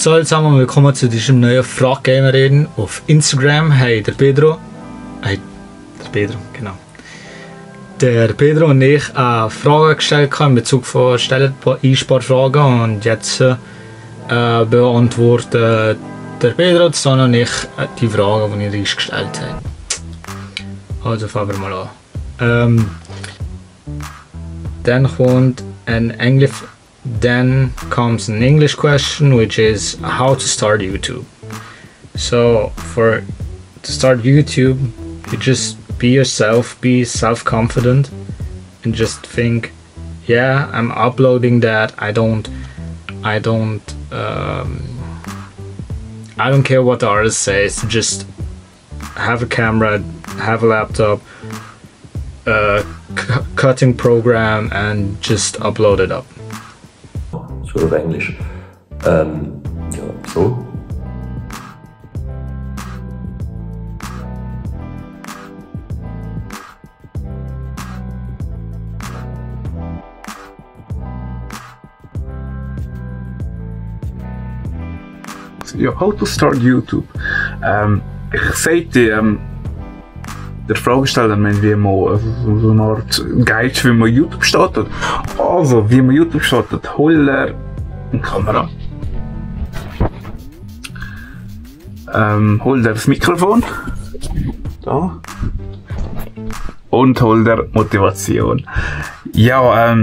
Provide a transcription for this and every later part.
So, jetzt haben wir willkommen zu diesem neuen Frage reden auf Instagram. Hey, der Pedro. Genau. Der Pedro und ich eine Frage gestellt in Bezug von Einsparfragen und jetzt beantworten der Pedro und ich die Fragen, die ihr uns gestellt habt. Also fangen wir mal an. Then comes an English question, which is how to start YouTube. So to start YouTube, you just be yourself, be self-confident, and just think, yeah, I'm uploading that. I don't care what the artist says. Just have a camera, have a laptop, cutting program, and just upload it up. So auf Englisch. Ja, so. Ja, how to start YouTube. Ich sagte, der Fragesteller, wie man so eine Art Guide, wie man YouTube startet. Also, wie man YouTube startet, hol er eine Kamera. Hol er das Mikrofon. Da. Und hol er Motivation. Ja,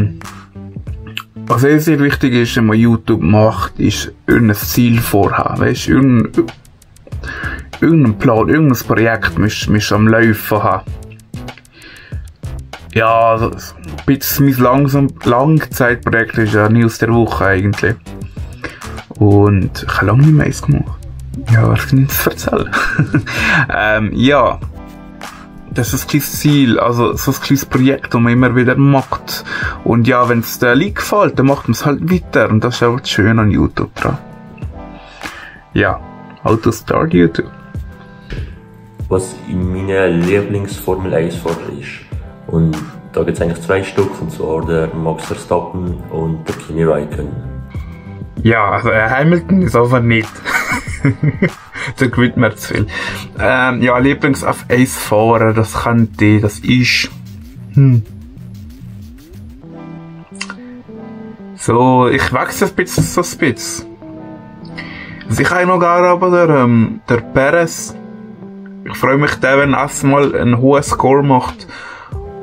was sehr wichtig ist, wenn man YouTube macht, ist irgendein Ziel vorhaben. Weißt, irgendein Plan, irgendein Projekt musst du am Laufen haben. Ja, also, mein Langzeitprojekt ist ja nie aus der Woche eigentlich. Und ich habe lange nicht mehr gemacht. Ja, was kann ich jetzt erzählen? Ja, das ist ein kleines Ziel, also so ein kleines Projekt, das man immer wieder macht. Und ja, wenn es dir gefällt, dann macht man es halt weiter. Und das ist auch schön an YouTube dran. Ja, how to start YouTube. Was in meiner Lieblings-Formel 1-Fahrer ist. Und da gibt es eigentlich zwei Stück, und zwar der Max Verstappen und der Kimi Räikkönen. Ja, also Hamilton ist einfach nicht. Da gewinnt mir zu viel. Ja, Lieblings-F1-Fahrer, das ist... So, ich wechsle ein bisschen. Also ich habe noch gar aber der Perez. Ich freue mich, wenn er erstmal einen hohen Score macht.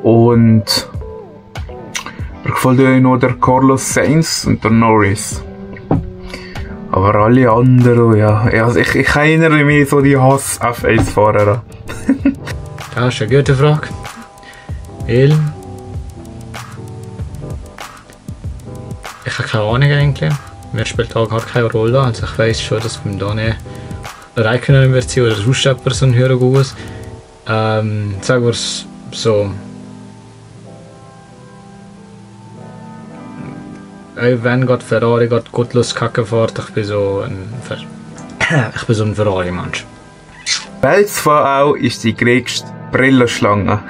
Und mir gefällt ja noch der Carlos Sainz und der Norris. Aber alle anderen, ja. Also ich erinnere mich so die Hass-F1-Fahrer an. Das ist eine gute Frage. Weil ich habe keine Ahnung eigentlich. Mir spielt auch gar keine Rolle. Also ich weiss schon, dass man da nicht Räikkönen wird sein oder sonst jemand so ein höherer Guss. Sagen wir es so. Wenn gerade Ferrari gut loskacke fährt, ich bin so ein Ferrari-Mensch. Welches von auch ist die größte Brillenschlange?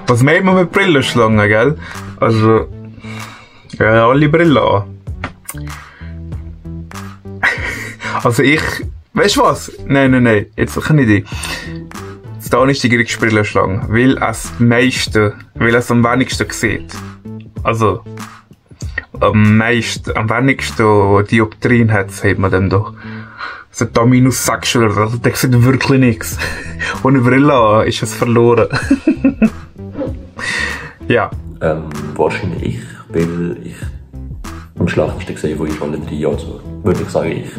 Was meint man mit Brillenschlangen, gell? Also, ja, alle Brillen an. Also weißt du was? Nein, jetzt kann ich die. Da ist die größte Brillenschlange, weil es am wenigsten sieht. Also, am wenigsten Dioptrien hat, sagt man dem doch. Also da -6 oder so, der sieht wirklich nichts. Ohne Brille ist es verloren. Ja. Wahrscheinlich ich, weil ich am schlechtesten gesehen von allen drei, also würde ich sagen ich.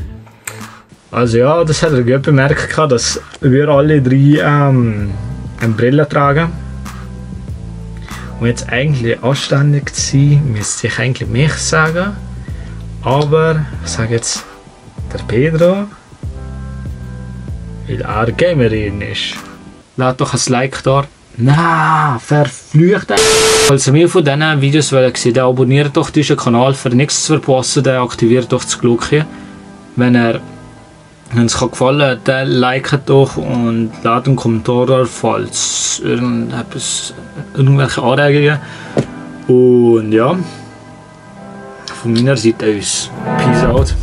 Also ja, das hat er gut bemerkt, dass wir alle drei eine Brille tragen. Um jetzt eigentlich anständig zu sein, müsste ich eigentlich mich sagen. Aber ich sage jetzt der Pedro, weil er Gamerin ist. Lasst doch ein Like da. Na, verflucht. Falls ihr mehr von diesen Videos wollt sehen, dann abonniert doch diesen Kanal, für nichts zu verpassen, dann aktiviert doch das Glöckchen. Wenn es euch gefallen hat, dann liket doch und lasst einen Kommentar da, falls irgendwelche Anregungen. Und ja, von meiner Seite aus. Peace out.